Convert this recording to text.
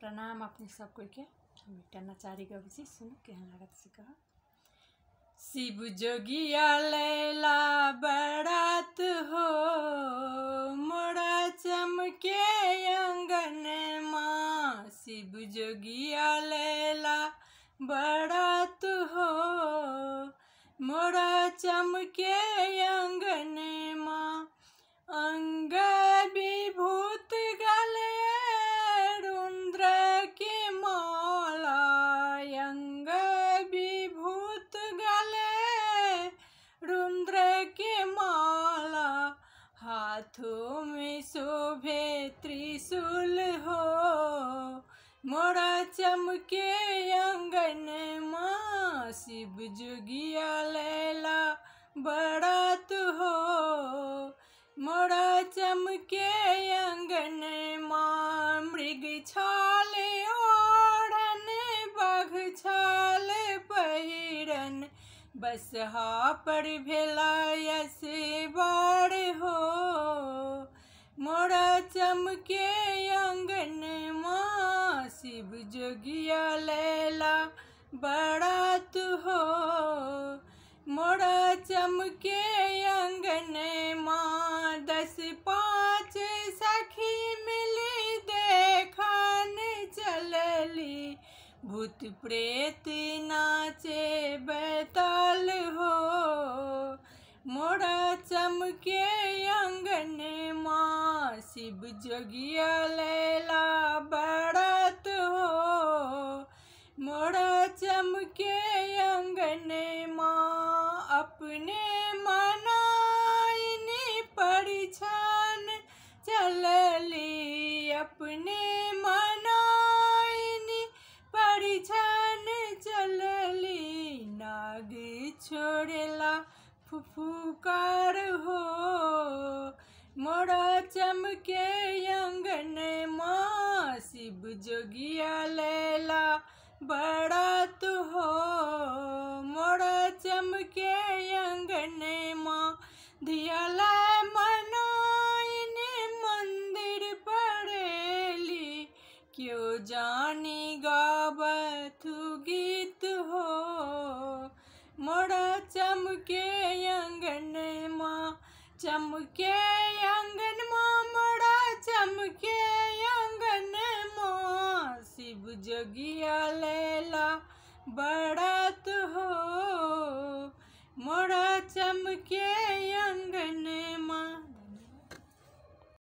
प्रणाम अपने सब कोई के। हम एकटा नचारी गबै छी, सुनू केहन लागत से कहब। शिव जोगिया लैला बरात हो, मोरा चमके अंगन माँ। शिव जोगिया लैला बरात हो, मोरा चमके अंगन माँ। अंग विभूत गले रुद्र के माला, अंग विभूत गले रुद्र के माला। हाथों में शोभे त्रिशूल हो, मोरा चमके अंगन माँ। शिव जोगिया लैला बरात हो, मोरा चमके अंगन माँ। मृग छाल ओढ़न बघ छाल पहिरन, बसहा पर भेला असवार हो, मोरा चमके अंगन माँ। शिव जोगिया लैला बरात हो, मोरा चमके अंगन माँ। 10 5 सखी मिली देखन चलली, भूत प्रेत नाचे बैताल हो, मोरा चमके अंगन माँ। शिव जोगिया लैला बरात हो, मोरा चमके अंगन माँ। अपने मनाइनी परिछन चलली, अपने मनाइनी परिछन चलली। नाग छोड़ेला फुफुकार हो, मोरा चमके अंगन माँ। शिव जोगिया लैला बरात हो, मोरा चमके अंगन माँ। धियाला मनाइने मंदिर पड़ेली, क्यों जानी गावथु गीत हो, मोरा चमके अंगन माँ। चमके अंगन माँ, मोरा चमके अंगन माँ। शिव जोगिया लैला बरात हो, मोरा चमके अंगन